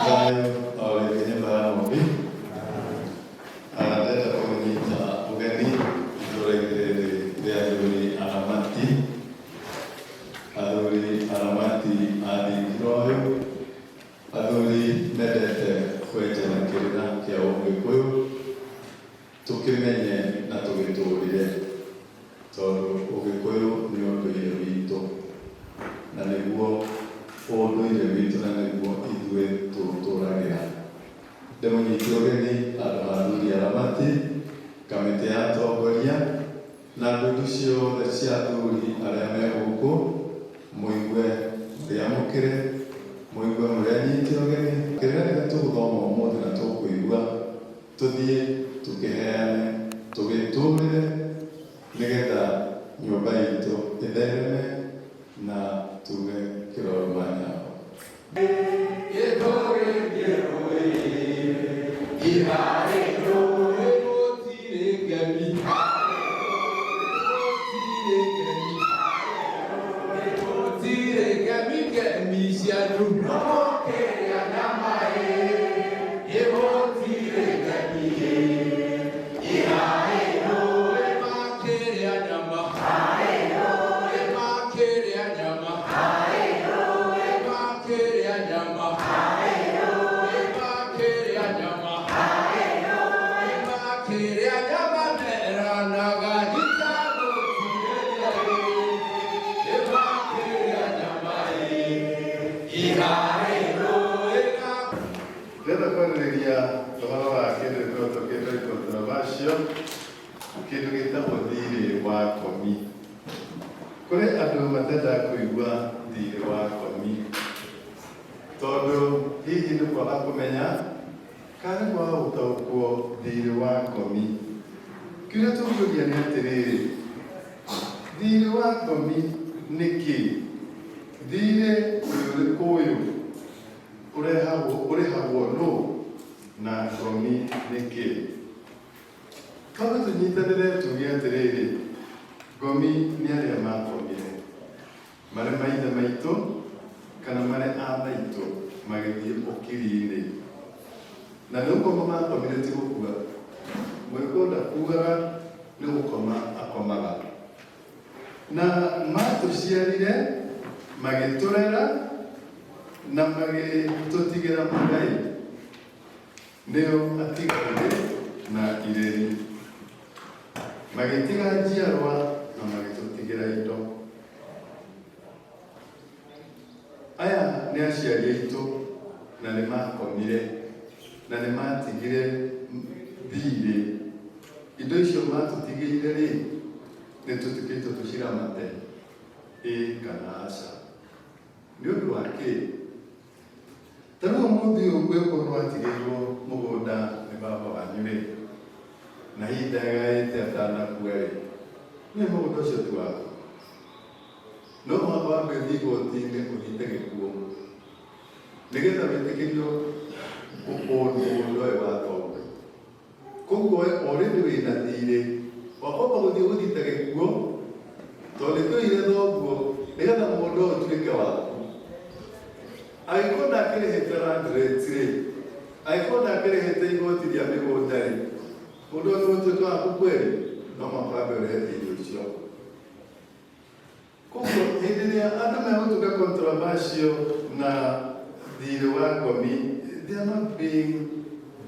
Thayũ o rĩngĩ nyũmba ya Mũmbi. Ndĩrenda kũmũnyita ũgeni itũũra-inĩ rĩrĩ rĩa athuri aramati, athuri aramati a thingira ũyũ, athuri mendete kwenjana kĩrĩra kĩa ũgĩkũyũ, tũkĩmenye na tũgĩtũrĩre, tondũ ũgĩkũyũ nĩ ũndũire witũ, na nĩguo ũndũire witũ na nĩguo ithuĩ tũũtũragĩra. Ndĩmũnyite ũgeni handũ ha athuri aramati, kamĩtĩ ya atongoria, na ngundi ciothe cia athuri arĩa me gũkũ, mũigue mũrĩ amũkĩre, mũigue mũrĩ anyite ũgeni. Kĩrĩra kĩrĩa tũgũthoma ũmũthĩ na tũkũigua, tũthiĩ tũkĩheane, tũgĩtũrĩre, nĩgetha nyũmba itũ ĩthereme na tuge kĩroruma nyao. Ndĩrenda kwarĩrĩria ũhoro wa kĩndũ gĩkoretwo kĩ very controversial, kĩndũ gĩtagwo thirĩ wa ngomi. Kũrĩ andũ matendaga kũigua thirĩ wa ngomi, tondũ hihi nĩ kwaga kũmenya kana nĩ kwaga gũtaũkwo thirĩ wa ngomi. Kĩũria tũngĩũria nĩ atĩrĩrĩ, thirĩ wa ngomi nĩ kĩĩ? Thirĩ nĩ ũrĩkũ ũyũ? Ũrehagwo ũrĩhagwo nũ? Na ngomi nĩ kĩĩ? Twambe tũnyitanĩre tuge atĩrĩrĩ, ngomi nĩ arĩa makomire, marĩ maithe maitũ kana marĩ a maitũ magĩthiĩ ũkiri-inĩ. Na nĩ gũkoma makomire ti gũkua. Mũgĩkũyũ ndakuaga nĩ gũkoma akomaga. Na matũciarire, magĩtũrera na magĩtũtigĩra magai. Nĩo atigarĩrĩ na irĩri. Magĩtiga njiarwa na magĩtũtigĩra indo. Aya nĩ aciari aitũ na nĩ makomire na nĩ matigire thiirĩ. Indo icio matũtigĩire-rĩ, nĩ tũtuĩkĩtwo tũciramate? Ĩĩ kana aca? Nĩ ũndũ wa kĩĩ? Ta rĩu ũmũthĩ ũyũ ũngĩkorwo nĩwatigĩirwo mũgũnda nĩ baba wanyu-rĩ, na hihi ndagaĩte atanakua-rĩ, nĩũĩ mũgũnda ũcio ti waku. No mũhaka wambe ũthiĩ igoti-inĩ ũnyite gĩkuũ nĩgetha wĩtĩkĩrio gũkũũrwo mũgũnda ũyũ wa thoguo. Koguo we already wĩna thiirĩ wa kwamba gũthiĩ gũthita gĩkuũ tondũ nĩ kĩoire thoguo nĩgetha mũgũnda ũyũ ũtuĩke waku. Angĩkorwo ndakĩrĩhĩte land rates rĩ, angĩkorwo ndakĩrĩhĩte igoti rĩa mĩgũnda rĩ, mũgũnda ũyũ nĩ ũgũtuĩka waku kweli? No mũhaka wambe ũrĩhe thiirĩ ũcio. Koguo hĩndĩ ĩrĩa andũ megũtuĩka controversial na thirĩ wa ngomi, they are not being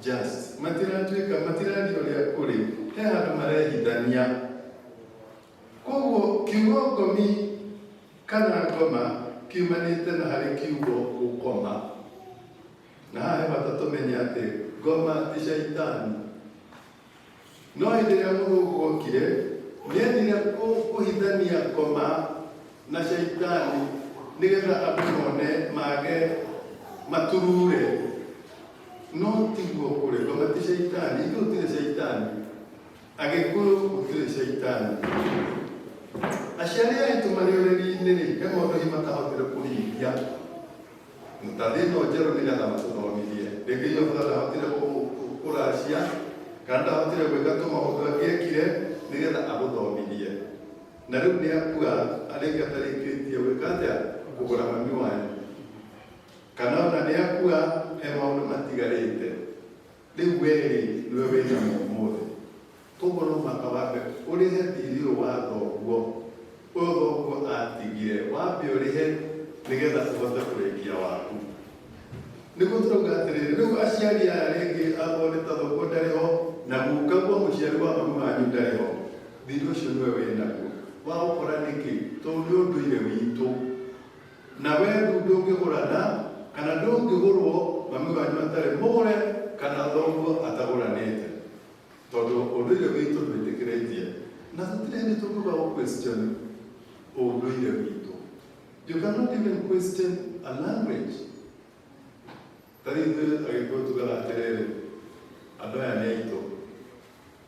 just. Matiratuĩka, matiraria ũrĩa kũrĩ, he handũ marehithania. Koguo kiugo ngomi kana ngoma kiumanĩte na harĩ kiugo gũkoma. Na haha he bata tũmenye atĩ ngoma ti shaitani. No hĩndĩ ĩrĩa mũthũngũ okire, nĩendire kũhithania ngoma na shaitani nĩgetha andũ mone mage maturure. No tiguo kũrĩ, ngoma ti shaitani, ithuĩ gũtirĩ shaitani, Agĩkũyũ gũtirĩ shaitani. Aciari aitũ marĩ ũreri-inĩ-rĩ, he maũndũ hihi matahotire kũhingia. Ta thĩ ĩno njerũ nĩgetha matũthomithie. Rĩngĩ ithuĩ baba ndahotire kũracia, kana ndahotire gwĩka tũmaũndũ angĩekire, Nĩgetha agũthomithie. Na rĩu nĩ akua, arĩngĩ atarĩkĩtie gwĩka atĩa? Kũgũra mami wanyu. Kana ona nĩ akua, he maũndũ matigarĩte. Rĩu we-rĩ, nĩwe wĩnamo ũmũthĩ. Koguo no mũhaka wambe ũrĩhe thiirĩ ũyũ wa thoguo, ũyũ thoguo atigire, wambe ũrĩhe nĩgetha ũhote kũrĩkia waku. Nĩguo tũrauga atĩrĩrĩ, rĩu aciari aya rĩngĩ akorwo nĩ ta thoguo ndarĩ ho, na gukaguo mũciari wa mami wanyu ndarĩ ho, thiirĩ ũcio nĩwe wĩnaguo. Waũkora nĩkĩ? Tondũ nĩ ũndũire witũ. Na we rĩu ndũngĩgũrana kana ndũngĩgũrwo mami wanyu atarĩ mũgũre kana thoguo atagũranĩte. Tondũ ũndũire witũ ndwĩtĩkĩrĩtie. Na tũtirĩ hĩndĩ tũngiuga gũ question ũndũire witũ. You cannot even question a language. Ta rĩu ithuĩ Agĩkũyũ tugaga atĩrĩrĩ, andũ aya nĩ aitũ.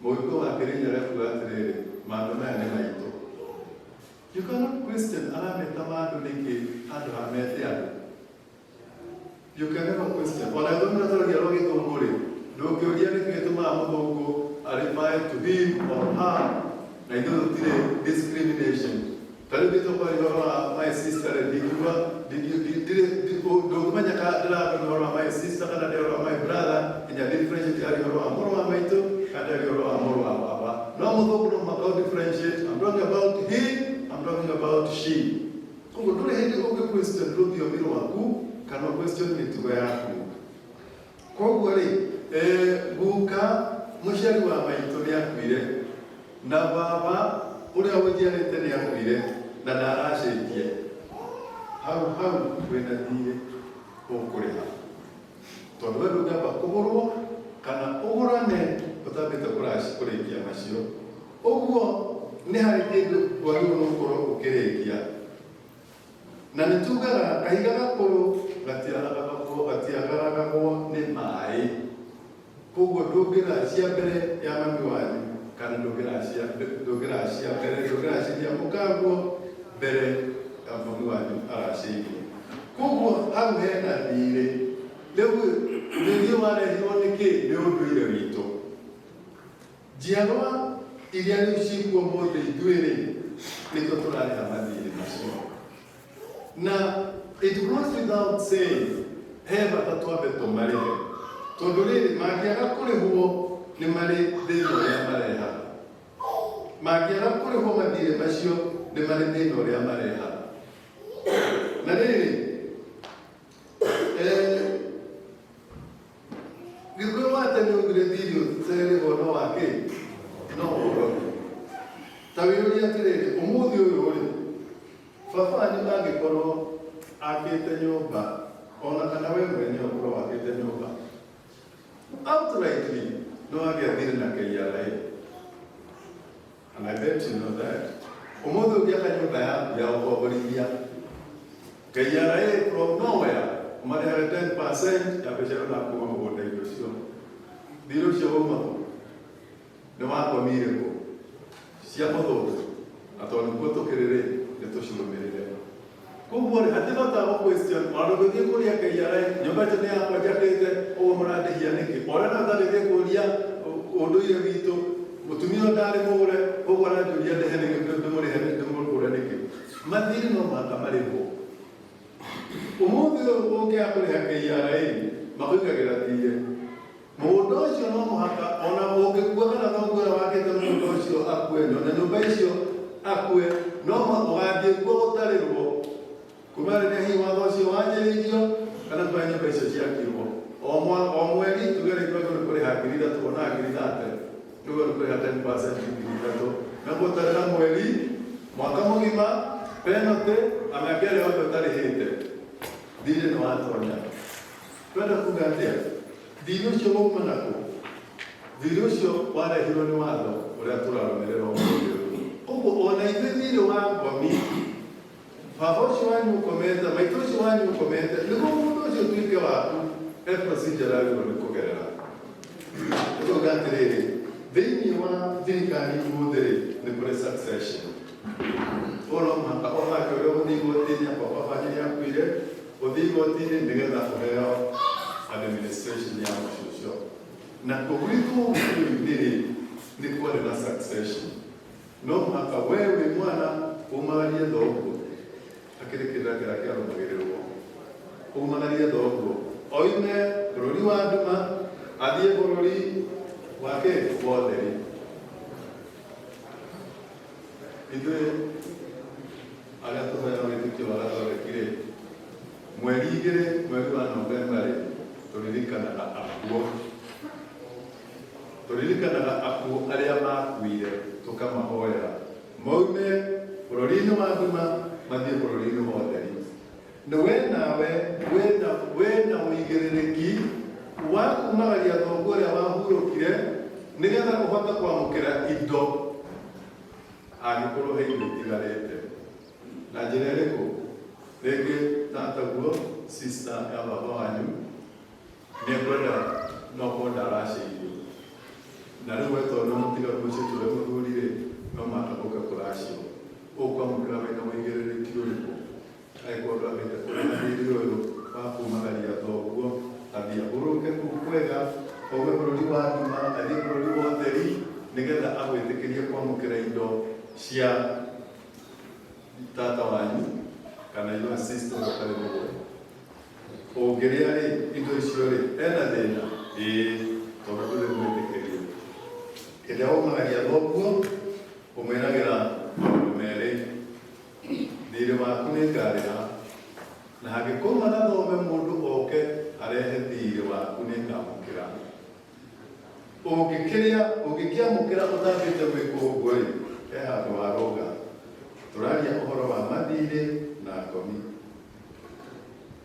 Mũgĩkũyũ wa Kĩrĩnyaga ekuga atĩrĩrĩ, mandũ maya nĩ maitũ. You cannot question arameta mandũ nĩkĩ handũ ha mete andũ. You can never question. Ona ethwo nĩ rwa gĩthũngũ rĩ, ndũngĩũria nĩkĩ gĩtũmaga mũthũngũ a refer to him or her, na ithuĩ tũtirĩ discrimination. Ta rĩu tũkwaria ũhoro wa my sister rĩ, ndingiuga ndũngĩmenya kana ndĩraria ũhoro wa my sister kana ndĩraria ũhoro wa my brother, nginya differentiate aria ũhoro wa mũrũ wa maitũ kana ndĩraria ũhoro wa mũrũ wa baba. No mũthũngũ no mũhaka ũ differentiate. I'm talking about he, I'm talking about she. Koguo ndũrĩ hĩndĩ ũngĩ question rũthiomi rwaku kana question mĩtugo yaku. Koguo rĩ, guka mũciari wa maitũ nĩ akuire, na baba ũrĩa ũnjiarĩte nĩ akuire na ndaracĩtie. Hau hau wĩna thiirĩ ũkũrĩha. Tondũ we ndũngĩamba kũgũrwo kana ũgũrane ũtambĩte kũrĩkia macio. Ũguo nĩ harĩ kĩndũ wagĩrĩirwo nĩ gũkorwo ũkĩrĩkia. Na nĩ tugaga kahiga gakũrũ gatiagaragagwo nĩ maĩ. Koguo ndũngĩracia mbere ya mami wanyu kana ndũngĩracia ndũngĩracia mbere ndũngĩracĩria mũkaguo mbere ya mami wanyu aracĩirio. Koguo hau hena thiirĩ. Rĩu thiirĩ warehirwo nĩkĩ? Nĩ ũndũire witũ. Njiarwa iria rĩu ciĩkuo ũmũthĩ ithuĩ-rĩ, nĩtwo tũrarĩha mathiirĩ macio. Na it goes without saying, he bata twambe tũmarĩhe. Tondũ rĩrĩ, mangĩaga kũrĩhwo nĩ marĩ thĩna ũrĩa marehaga. Mangĩaga kũrĩhwo mathiirĩ macio nĩ marĩ thĩna ũrĩa marehaga. Na rĩrĩ, Gĩkũyũ wa tene augire thirĩ ũterĩhwo no wa kĩ? No ũrogi. Ta wĩyũrie atĩrĩrĩ, ũmũthĩ ũyũ rĩ, baba wanyu angĩkorwo akĩte nyũmba, ona kana we mwene ũkorwo wakĩte nyũmba, outrightly no agĩa thirĩ na KRA. And I bet you know that. Ũmũthĩ ũngĩaka nyũmba yaku ya ũkomborithia, KRA from nowhere ũmarĩhage 10% ya mbeca ĩyo kuma mũgũnda-inĩ ũcio. Thirĩ ũcio wauma kũ? Nĩ wakomire kũ? Cia mũthũngũ. Na tondũ nĩkuo tũkĩrĩ rĩ, nĩ tũcirũmĩrĩre. Koguo rĩ, hatirĩ bata wa question, ona ndũngĩthiĩ kũria KRA, nyũmba ĩyo nĩ yakwa njakĩte, ũguo mũrandĩhia nĩkĩ? Ona no ũtangĩthiĩ kũria ũndũire witũ, mũtumia ũyũ ndarĩ mũgũre, ũguo aranjũria ndĩhe nĩkĩ, ndĩmũrĩhe ndĩmũgũre nĩkĩ? Mathirĩ no mũhaka marĩhwo. Ũmũthĩ ũyũ ũngĩaga kũrĩha KRA, makũigagĩra thirĩ. Mũgũnda ũcio no mũhaka ona ũngĩkua kana thoguo ũrĩa wakĩte mũgũnda ũcio akue, na nyũmba icio akue, no ũgathiĩ kuo gũtarĩrwo kuma rĩrĩa hihi watho ũcio wanjĩrĩirio kana kuma nyũmba icio ciakirwo. O mweri tuge rĩngĩ wagĩrĩirwo nĩ kũrĩha 3,000 ona 30,000, nĩguo nĩ kũrĩha 10% 3,000, megũtarĩra mweri mwaka mũgima penalty na mĩaka ĩrĩa yothe ũtarĩhĩte thirĩ nĩ watonya. Twenda kuga atĩa? Thirĩ ũcio wauma nakũ? Thirĩ ũcio warehirwo nĩ watho ũrĩa tũrarũmĩrĩra ũmũthĩ ũyũ. Koguo ona ithuĩ thirĩ wa ngomi, baba ũcio wanyu ũkomete, maitũ ũcio wanyu ũkomete, nĩguo mũndũ ũcio ũtuĩke waku, he procedure agĩrĩirwo nĩ kũgerera. Nĩ kuga atĩrĩrĩ, thĩinĩ wa thirikari ũmũthĩ rĩ, nĩ kũrĩ succession. Ũguo no mũhaka ũbange ũrĩa ũgũthiĩ igoti-inĩ akorwo baba wanyu nĩ akuire, ũthiĩ igoti-inĩ nĩgetha ũheo administration ya mũciĩ ũcio. Na kũu gwitũ Gĩkũyũ-inĩ rĩ, nĩ kwarĩ na succession. No mũhaka we wĩ mwana umagarie thoguo, akĩrĩ kĩrĩra kĩrĩa kĩarũmagĩrĩrwo, umagarie thoguo oime bũrũri wa nduma athiĩ bũrũri wa kĩ wa ũtheri. Ithuĩ arĩa tũhoyaga wĩtĩkio wa Gathoreki-rĩ, mweri 2 mweri wa Novemba-rĩ, tũririkanaga akuũ. Tũririkanaga akuũ arĩa makuire tũkamahoera maume bũrũri-inĩ wa nduma mathiĩ bũrũri-inĩ wa ũtheri. Nĩ we nawe wĩna wĩna ũigĩrĩrĩki wa kumagaria thoguo ũrĩa wahurũkire nĩgetha ũhote kwamũkĩra indo angĩkorwo he indo itigarĩte. Na njĩra ĩrĩkũ? Rĩngĩ tataguo, sister ya baba wanyu, nĩekwenda no korwo ndaracĩirio. Na rĩu we tondũ nĩwe mũtigaru mũciĩ ũcio wĩ mũthuri-rĩ, no mũhaka ũke kũracio. Ũkwamũkĩra wĩna ũigĩrĩrĩki ũrĩkũ? Angĩkorwo ndwambĩte kũrĩha thiirĩ ũyũ wa kumagaria thoguo, athiĩ ahurũke kũu kwega, aume bũrũri wa nduma athiĩ bũrũri wa ũtheri, nĩgetha agwĩtĩkĩrie kwamũkĩra indo cia tata wanyu kana your sister ũrĩa ũtarĩ mũgũre. Ũngĩrĩa rĩ, indo icio rĩ, ena thĩna? Ĩĩ, tondũ ndũrĩ mwĩtĩkĩrie. Hĩndĩ ĩrĩa waumagaria thoguo, ũmwĩragĩra maũndũ merĩ. Thiirĩ waku nĩngarĩha, na hangĩkoma na thome mũndũ oke arehe thiirĩ waku nĩngamũkĩra. Ũngĩkĩrĩa, ũngĩkĩamũkĩra ũtambĩte gwĩkwo ũguo-rĩ, he handũ warũnga. Tũraria ũhoro wa mathiirĩ na ngomi.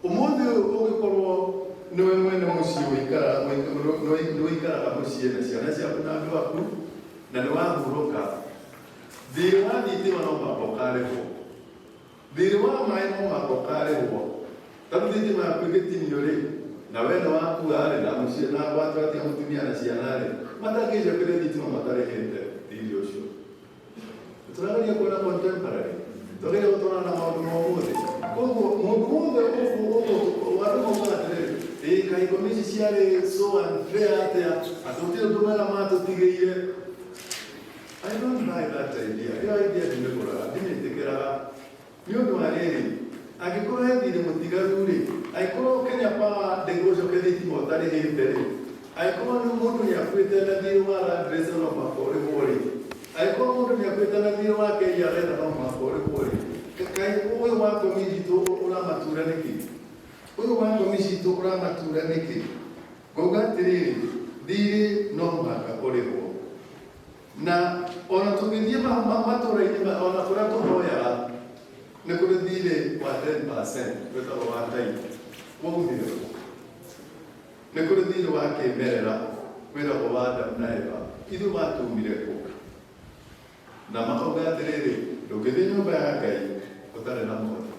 Ũmũthĩ ũyũ ũngĩkorwo nĩwe mwene mũciĩ ũikaraga, nĩũikaraga mũciĩ na ciana ciaku na andũ aku, na nĩwahurũka, Thiirĩ wa thitima no mũhaka ũkarĩhwo. Thiirĩ wa maĩ no mũhaka ũkarĩhwo. Ta rĩu thitima yaku ĩngĩtinio rĩ, na we nĩ wakua rĩ, na mũciĩ na watwatia mũtumia na ciana rĩ, matangĩcokeria thitima matarĩhĩte thiirĩ ũcio. Tũrageria kuona contemporary. Tũrageria gũtwarana na maũndũ ma ũmũthĩ. Koguo mũndũ wothe andũ maugaga atĩrĩrĩ, ĩĩ kaĩ ngoma ici ciarĩ so unfair atĩa, atĩ gũtirĩ ũndũ mwega matũtigĩire. I don't buy that idea. Ĩyo idea ndimĩgũraga, ndimĩtĩkĩraga. Nĩ ũndũ wa rĩrĩ, angĩkorwo he thirĩ mũtigaru rĩ, angĩkorwo Kenya Power ndĩgũcokeria thitima ũtarĩhĩte rĩ, angĩkorwo nĩ mũndũ nĩ akuĩte na thirĩ wa Land Cruiser no mũhaka ũrĩhwo rĩ, angĩkorwo mũndũ nĩ akuĩte na thirĩ wa KRA na no mũhaka ũrĩhwo rĩ, kaĩ ũyũ wa ngomi citũ ũramatura nĩkĩ? Ũyũ wa ngomi citũ ũramatura nĩkĩ? Ngauga atĩrĩrĩ, thirĩ no mũhaka ũrĩhwo. Na ona tũngĩthiĩ matũũra-inĩ ona kũrĩa tũhoyaga, nĩ kũrĩ thirĩ wa 10% wĩtagwo wa tithe. Waumire kũ? Nĩ kũrĩ thirĩ wa kĩmerera wĩtagwo wa Adamu na Eva. Ithuĩ watumire kũ? Na makauga atĩrĩrĩ, ndũngĩthiĩ nyũmba ya Ngai ũtarĩ na mũhothi.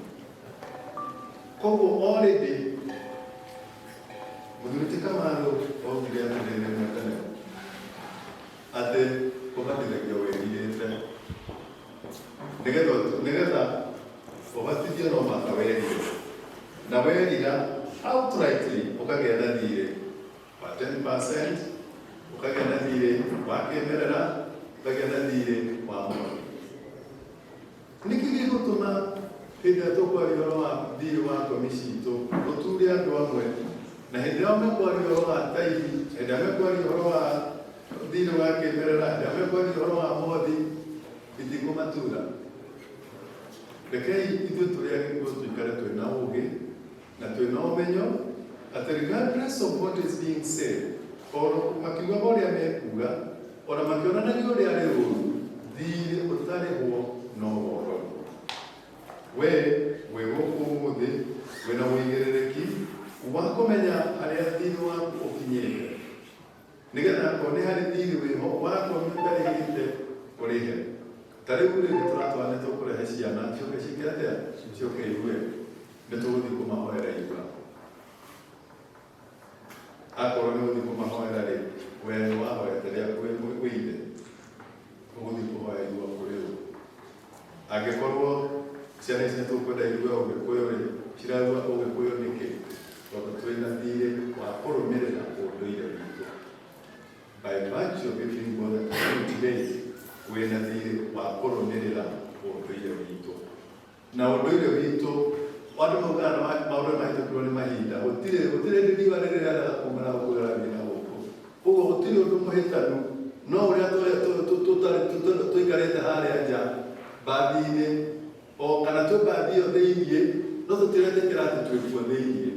Koguo already mũthuri ti Kamaru augire atĩrĩrĩ rĩmwe tene atĩ kũbatithagio wĩrirĩte nĩgetha nĩgetha ũbatithio no mũhaka werire na werira outrightly ũkagĩa na thirĩ wa 10%, ũkagĩa na thirĩ wa kĩmerera, ũkagĩa na thirĩ wa mũhothi. Nĩkĩ gĩgũtũma hĩndĩ ĩrĩa tũkwaria ũhoro wa thirĩ wa ngomi citũ ũture andũ amwe, na hĩndĩ ĩrĩa mekwaria ũhoro wa taithi, hĩndĩ ĩrĩa mekwaria ũhoro wa thirĩ wa kĩmerera, hĩndĩ ĩrĩa mekwaria ũhoro wa mũhothi, itikũmatura? Rekei ithuĩ tũrĩ Agĩkũyũ tũikare twĩ na ũgĩ na twĩ na ũmenyo atĩ regardless of what is being said, o makiugaga ũrĩa mekuga, ona makĩonanagia ũrĩa arĩ ũru, thirĩ ũtarĩhwo no wororwo. We wĩ gũkũ ũmũthĩ wĩna ũigĩrĩrĩki wa kũmenya harĩa thirĩ waku ũkinyĩte, nĩgetha akorwo nĩ harĩ thirĩ wĩho wakorwo ũtarĩhĩte ũrĩhe. Ta rĩu rĩ, nĩ tũratwara nĩ tũkũrehe ciana ciũke ciĩke atĩa? Ciũke igue. Nĩ tũgũthiĩ kũmahoera irua. Akorwo nĩ ũgũthiĩ kũmahoera rĩ, we nĩ wahoete rĩaku wĩ ithe, ũgũthiĩ kũhoya irua kũrĩ ũ? Angĩkorwo ciana ici nĩ tũkwenda igue Ũgĩkũyũ rĩ, ciraigua Ũgĩkũyũ nĩkĩ? Tondũ twĩna thirĩ wa kũrũmĩrĩra ũndũire witũ. By virtue of you being born today, Wĩna thirĩ wa kũrũmĩrĩra ũndũire witũ. Na ũndũire witũ, andũ maugaga maũndũ nĩ mahĩtũkirwo nĩ mahinda. Gũtirĩ gũtirĩ hĩndĩ riũa rĩrĩ rĩaraga kuma na gũkũ rĩrathiĩ na gũkũ. Koguo gũtirĩ ũndũ mũhĩtanu, no ũrĩa tũikarĩte harĩa nja mbathi-inĩ, o kana twĩ mbathi ĩyo thĩiniĩ, no tũtiretĩkĩra atĩ twĩkuo thĩiniĩ.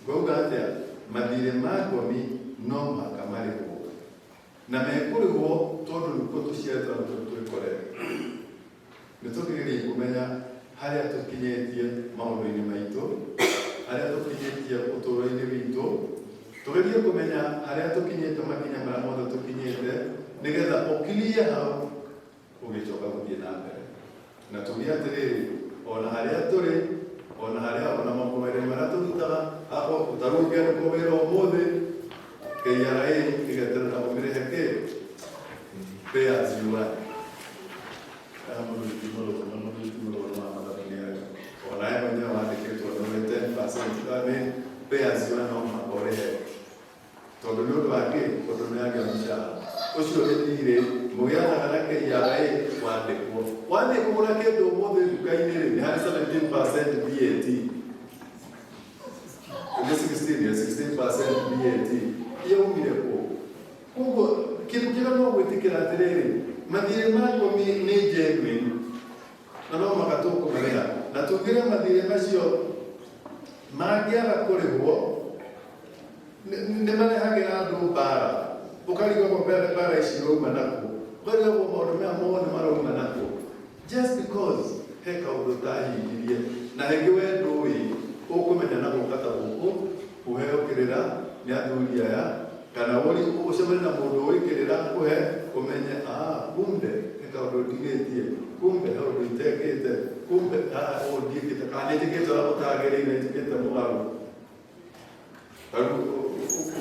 Ngauga atĩa? Mathirĩ ma ngomi no mũhaka marĩhwo, na mekũrĩhwo tondũ nĩkuo tũciaretwo na twĩkorete. Nĩ tũkĩgerie kũmenya harĩa tũkinyĩtie maũndũ-inĩ maitũ, harĩa tũkinyĩtie ũtũũro-inĩ witũ, tũgerie kũmenya harĩa tũkinyĩte, makinya marĩa mothe tũkinyĩte, nĩgetha ũkirie hau ũgĩcoka gũthiĩ na mbere. Na tuge atĩrĩrĩ, ona harĩa tũrĩ, ona harĩa ona maũndũ marĩa tũrutaga, akorwo ta rĩu ũngĩandĩkwo wĩra ũmũthĩ, KRA ĩgeterera ũmĩrĩhe kĩ pay as you earn. Kana mũndũ ti mũrũgũ na mũndũ ti mũrũgũ wa mathabu nĩ arĩ ona we mwenyewe wandĩkĩtwo nĩ 10% nĩ pay as you earn, no mũhaka ũrĩhe, tondũ nĩ ũndũ wa kĩ? Tondũ nĩ agĩa mũcara ũcio nĩ thirĩ mũgĩanaga na KRA. Wandĩkwo, wathiĩ kũgũra kĩndũ ũmũthĩ nduka-inĩ rĩ, nĩ harĩ 17% VAT. Nĩ 16, ya 16% VAT yaumire kũ? Koguo kĩndũ kĩrĩa no gwĩtĩkĩra atĩrĩrĩ, mathirĩ ma ngomi nĩ genuine na no mũhaka tũkũmarĩha, na tugire mathirĩ macio mangĩaga kũrĩhwo nĩ marehagĩra andũ mbara. Ũkarigagwo mbara ici irauma nakũ, ũkarigagwo maũndũ maya mothe marauma nakũ, just because he kaũndũ ũtahingirie. Na rĩngĩ we ndũĩ, ũkũmenya na gũka ta gũkũ ũheo kĩrĩra nĩ athuri aya, kana ũcemanie na mũndũ ũĩ kĩrĩra kũhe, ũmenye, ah, kumbe he kaũndũ ndigĩtie, kumbe he ũndũ itekĩte, kumbe ah, ũũ ndiĩkĩte, kana nĩnjĩkĩte ũrĩa gũtagĩrĩire, njĩkĩte mũgarũ. Rĩu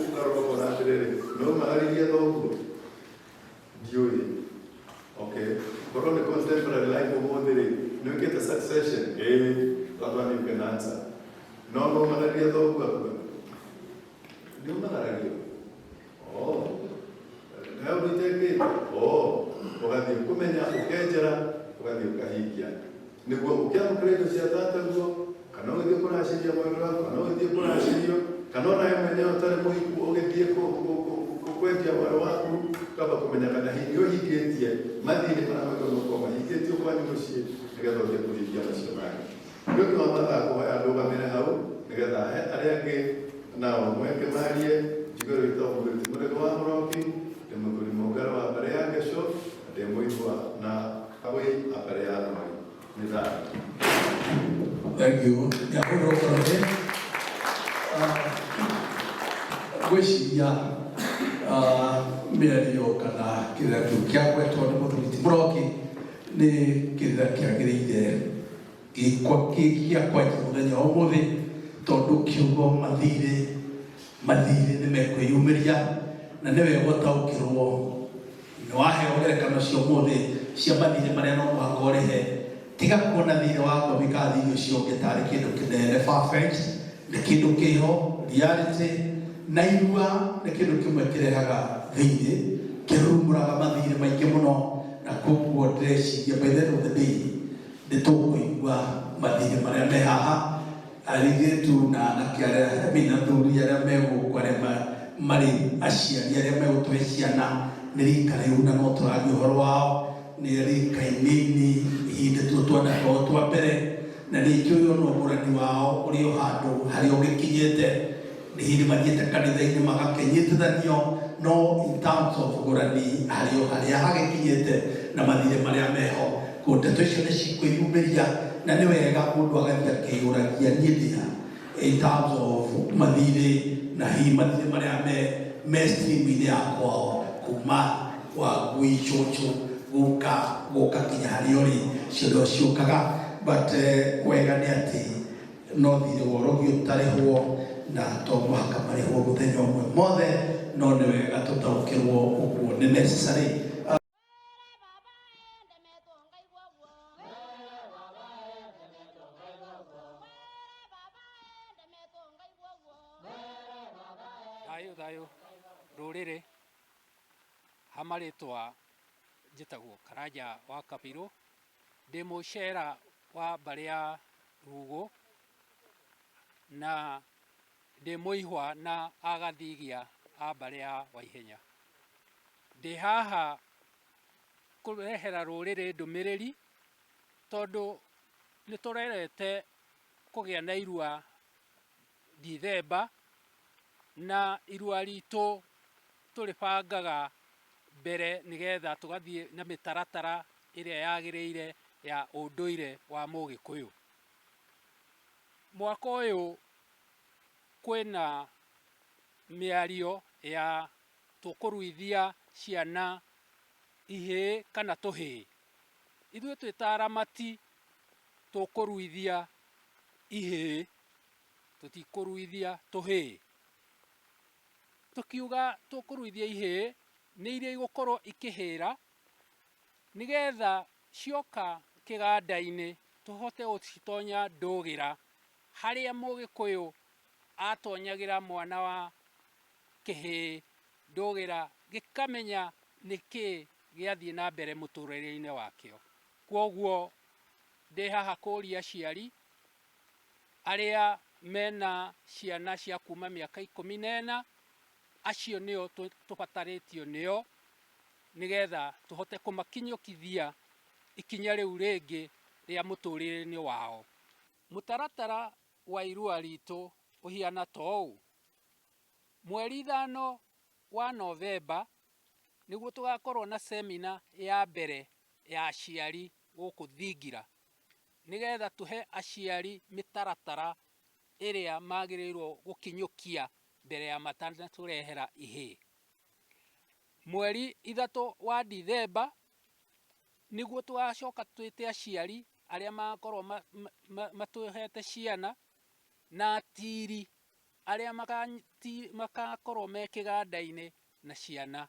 ũkarora ũkona atĩrĩrĩ, no ũmagaririe thoguo, ndiũĩ. Okay, korwo nĩ contemporary life ũmũthĩ rĩ, nĩ wĩkĩte succession? Ĩĩ, that one you can answer. No ũmagaririe thoguo akue? Nĩ ũmagarario. Oh, he ũndũ itekĩte. Oh, ũgathiĩ kũmenya, ũkenjera, ũgathiĩ ũkahingia nĩguo ũkĩamũkĩra indo cia tataguo, kana ũgĩthiĩ kũracĩria mwendwa waku, kana ũgĩthiĩ kũracĩrio, kana ona we mwenyewe ũtarĩ mũhiku ũgĩthiĩ kwendia mwarĩ waku, kaba kũmenya kana hihi nĩ ũhingĩtie mathirĩ marĩa magĩrĩirwo gũkorwo mahingĩtio kwanyu mũciĩ, nĩgetha ũthiĩ kũhingia macio mangĩ. Nĩ ũndũ wa mathaa, kũhoya ndũgamĩre hau nĩgetha he arĩa angĩ nao mweke marie. Njigue wĩtagwo Mũthuri ti Mũrĩgo wa Mũroki, ndĩ mũthuri mũngaro wa mbarĩ ya Ngecũ, na ndĩ mũigua na agũi a mbarĩ ya Thomari. Nĩ thayũ. Thank you. Nyahurwo Koroge. Ngwĩciria mĩario kana kĩrĩra kĩu kĩagwetwo nĩ mũthuri ti Mũroki nĩ kĩrĩra kĩagĩrĩire gĩa kwanjia mũthenya wa ũmũthĩ, tondũ kiugo mathirĩ, mathirĩ nĩ mekwĩyumĩria, na nĩ wega ũtaũkĩrwo nĩ waheo ngerekano cia ũmũthĩ cia mathirĩ marĩa no mũhaka ũrĩhe. Tiga kuona thirĩ wa ngomi kana thirĩ ũcio ũngĩ tarĩ kĩndũ kĩnene far-fetched, nĩ kĩndũ kĩho reality. Na irua nĩ kĩndũ kĩmwe kĩrehaga thirĩ, kĩrurumũraga mathirĩ maingĩ mũno, na koguo ndĩreciria by the end of the day nĩ tũkũigua mathirĩ marĩa me haha, airĩtu na anake arĩa, I mean, athuri arĩa me gũkũ, arĩa marĩ aciari, arĩa megũtũhe ciana nĩ rika rĩu, na no tũraria ũhoro wao nĩ rika inini ihinda tuo twana twao twa mbere, na nĩ njũĩ ona ũgũrani wao ũrĩ o handũ harĩa ũgĩkinyĩte. Nĩ hĩndĩ mathiĩte kanitha-inĩ magakĩnyitithanio, no in terms of ũgũrani harĩ o harĩa hagĩkinyĩte na mathirĩ marĩa meho kũ ndeto icio nĩ cikwĩyumĩria, na nĩ wega mũndũ agathiĩ akĩyũragia, niĩ ndĩ ha in terms of mathirĩ, na hihi mathirĩ marĩa me stream-inĩ ya kwao, kuma kwa ngui, cũcũ, guka, gũka kinya harĩa ũrĩ, cio no ciũkaga. But wega nĩ atĩ no thirĩ worogio ũtarĩhwo, na to mũhaka marĩhwo mũthenya ũmwe mothe, no nĩ wega tũtaũkĩrwo ũguo nĩ necessary. Thayũ thayũ rũrĩrĩ, ha marĩtwa. Njĩtagwo Karanja wa Kabirũ, ndĩ mũcera wa mbarĩ ya Rugũ na ndĩ mũihwa na agathigia a mbarĩ ya Waihenya. Ndĩ haha kũrehera rũrĩrĩ ndũmĩrĩri tondũ nĩ tũrerete kũgĩa na irua Dithemba na irua ritũ tũrĩbangaga mbere nĩgetha tũgathiĩ na mĩtaratara ĩrĩa yagĩrĩire ya ũndũire wa Mũgĩkũyũ. Mwaka ũyũ kwĩna mĩario ya tũkũruithia ciana ihĩĩ kana tũhĩĩ. Ithuĩ twĩ ta aramati tũkũruithia ihĩĩ, tũtikũruithia tũhĩĩ. Tũkiuga tũkũruithia ihĩĩ nĩ iria igũkorwo ikĩhĩra nĩgetha cioka kĩganda-inĩ tũhote gũcitonya ndũgĩra harĩa Mũgĩkũyũ atonyagĩra mwana wa kĩhĩĩ ndũgĩra gĩkamenya nĩkĩĩ gĩathiĩ na mbere mũtũrĩre-inĩ wakĩo. Kwoguo ndĩ haha kũria aciari arĩa mena ciana cia kuma mĩaka 14, acio nĩo tũbatarĩtio nĩo nĩgetha tũhote kũmakinyũkithia ikinya rĩu rĩngĩ rĩa mũtũrĩre-inĩ wao. Mũtaratara wa irua ritũ ũhiana ta ũũ, mweri 5 wa Novemba nĩguo tũgakorwo na semina ya mbere ya aciari gũkũ Thingira, nĩgetha tũhe aciari mĩtaratara ĩrĩa magĩrĩirwo gũkinyũkia mbere ya matanatũrehera ihĩĩ. Mweri 3 wa Dithemba nĩguo tũgacoka twĩte aciari arĩa magakorwo matũhete ciana na atiri arĩa magakorwo me kĩganda-inĩ na ciana.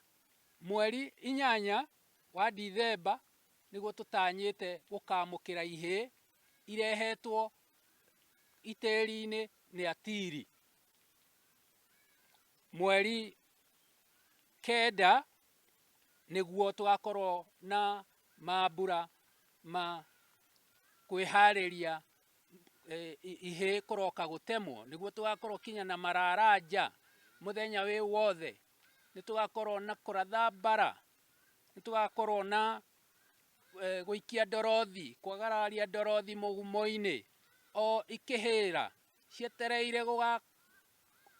Mweri 8 wa Dithemba nĩguo tũtanyĩte gũkamũkĩra ihĩĩ irehetwo itĩri-inĩ nĩ atiri. Mweri 9 nĩguo tũgakorwo na mambura ma kwĩharĩria ihĩĩ kũroka gũtemwo, nĩguo tũgakorwo kinya na mararanja mũthenya wĩ wothe, nĩ tũgakorwo na kũratha mbara, nĩ tũgakorwo na gũikia ndorothi, kwagararia ndorothi mũgumo-inĩ, o ikĩhĩra cietereire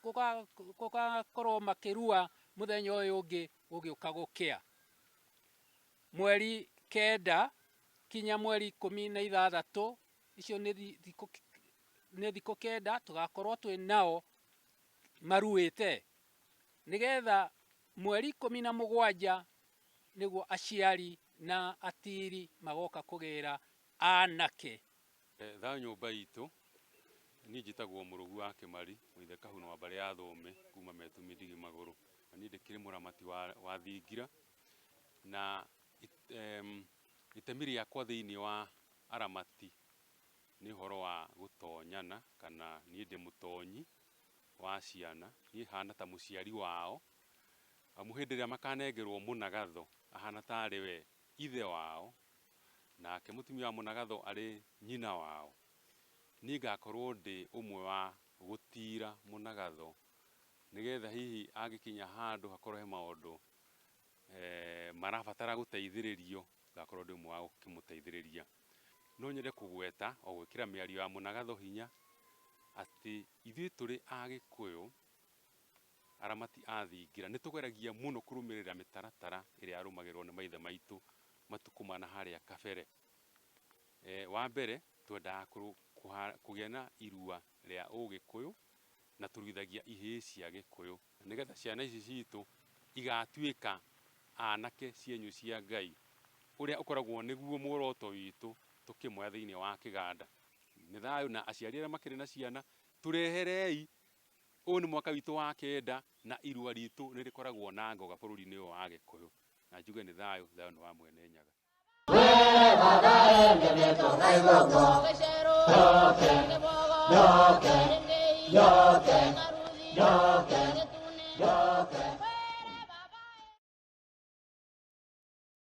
gũgakorwo makĩrua mũthenya ũyũ ũngĩ gũgĩũka gũkĩa. Mweri 9 kinya mweri 16, icio nĩ thikũ 9 tũgakorwo twĩ nao maruĩte, nĩgetha mweri 17 nĩguo aciari na atiri magoka kũgĩra anake. Thayũ nyũmba itũ, niĩ njĩtagwo Mũrũgu wa Kĩmari, mũithe Kahuno wa mbarĩ ya Thũme, kuma Metumi Ndigi Magũrũ. Na niĩ ndĩkĩrĩ mũramati wa thingira, na itemi rĩakwa thĩiniĩ wa aramati nĩ ũhoro wa gũtonyana, kana niĩ ndĩ mũtonyi wa ciana, niĩ hana ta mũciari wao, amu hĩndĩ ĩrĩa makanengerwo mũnagatho, ahana tarĩ we ithe wao, nake mũtumia wa mũnagatho arĩ nyina wao. Niĩ ngakorwo ndĩ ũmwe wa gũtira mũnagatho, nĩgetha hihi angĩkinya handũ hakorwo he maũndũ marabatara gũteithĩrĩrio, ngakorwo ndĩ ũmwe wa gũkĩmũteithĩrĩria. No nyende kũgweta o gwĩkĩra mĩario ya mũnagatho hinya, atĩ ithuĩ tũrĩ Agĩkũyũ, aramati a thingira, nĩ tũgeragia mũno kũrũmĩrĩra mĩtaratara ĩrĩa yarũmagĩrĩrwo nĩ maithe maitũ matukũ ma na harĩa kabere. Wa mbere, twendaga kũgĩa na irua rĩa Ũgĩkũyũ, na tũruithagia ihĩĩ cia Gĩkũyũ, nĩgetha ciana ici citũ igatuĩka anake cienyũ cia Ngai, ũrĩa ũkoragwo nĩguo muoroto witũ tũkĩmoya thĩinĩ wa kĩganda. Nĩ thayũ na aciari arĩa makĩrĩ na ciana, tũreherei, ũyũ nĩ mwaka witũ wa 9 na irua ritũ nĩ rĩkoragwo na ngoga bũrũri-inĩ ũyũ wa Gĩkũyũ. Na njuge nĩ thayũ, thayũ nĩ wa mwene Nyaga. Yoke, yoke, yoke, yoke.